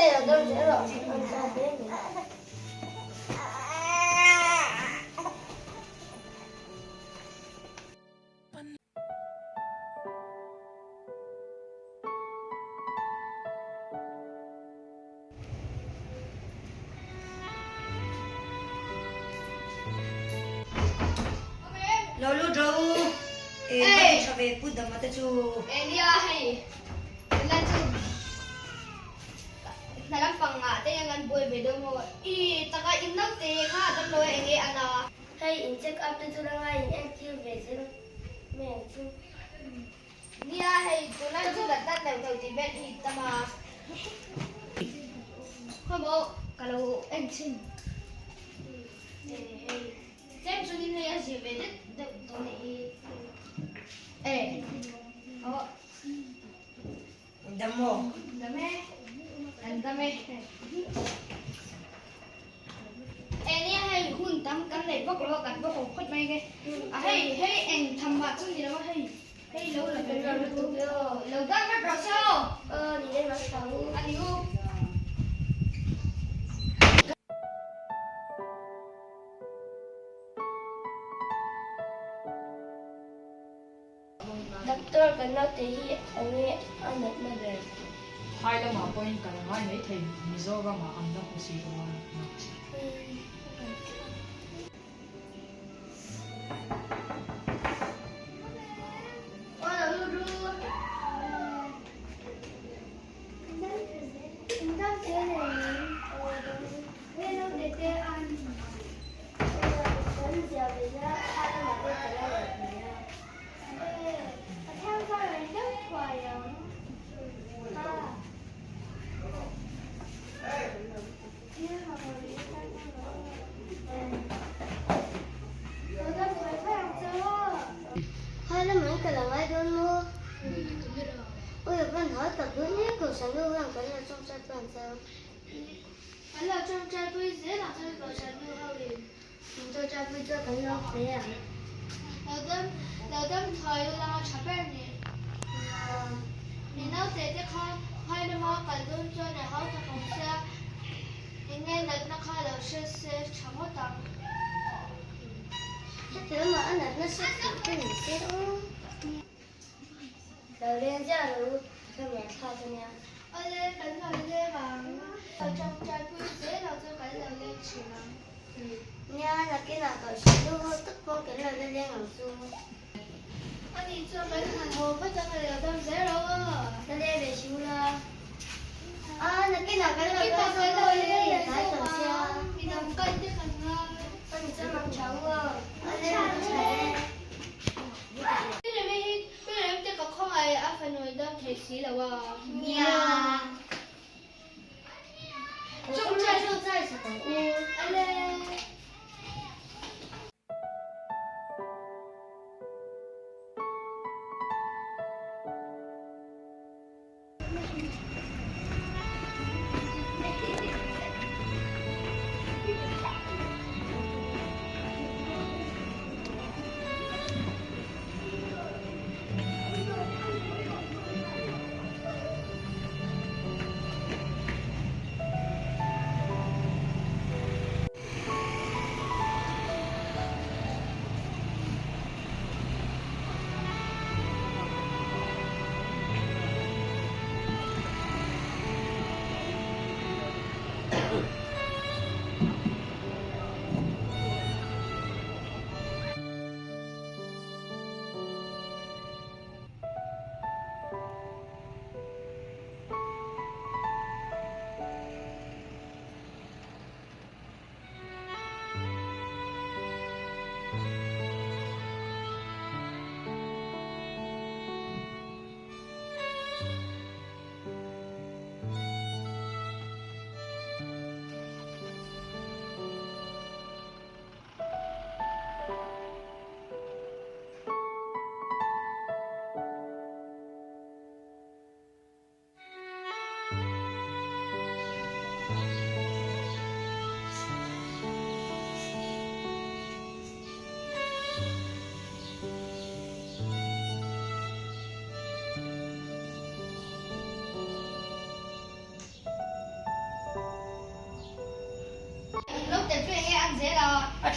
Naute lo dam zel rawh an ta hle mai. Lo lut rawh u. Eng ka ti tha ve pu dama te chu. Nia hei tunlai chu hna lampang ah te hian kan buai ve deuh maw i taka in naute kha a damlo a enge a na. Hei in check up te chu la ngai in entir ve zel mai ang chu. Nia hei tunlai chu dat dat neuh neuh tih vel hi tam a. Khawmaw ka lo en chhin. Hei tlem chuanin hei a zir ve deuh deuh tawh anih hi. E aw. Dam maw? Dam e. An dam e. E nia hei hun tam kan neih vak lo a kan va haw phawt mai nge. A hei hei eng tham mah chu ni lo a hei hei lo la ve vel lutuk lo dan vat rawh se aw. Aw ni le mak tha u. A ni u. Doctor kan naute hi enge a natna ber? Phai lamah pawhin kal a ngai mai thei, Mizoramah an la hmu si lo a.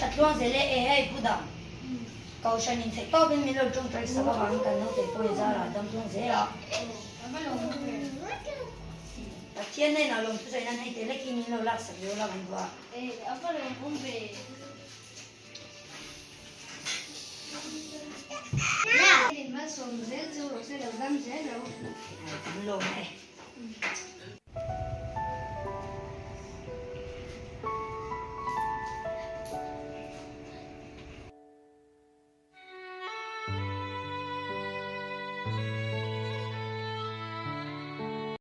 tha tluang zel e, e hei Pu Dam. Kohhran in theih tawpin min lo tawngtai sak avangin kan naute pawh i zarah dam tluang zel a. Pathian hnenah lawmthu sawi nan hei te lek hi min lo laksak leh ula kan duh a. Kan lawm e.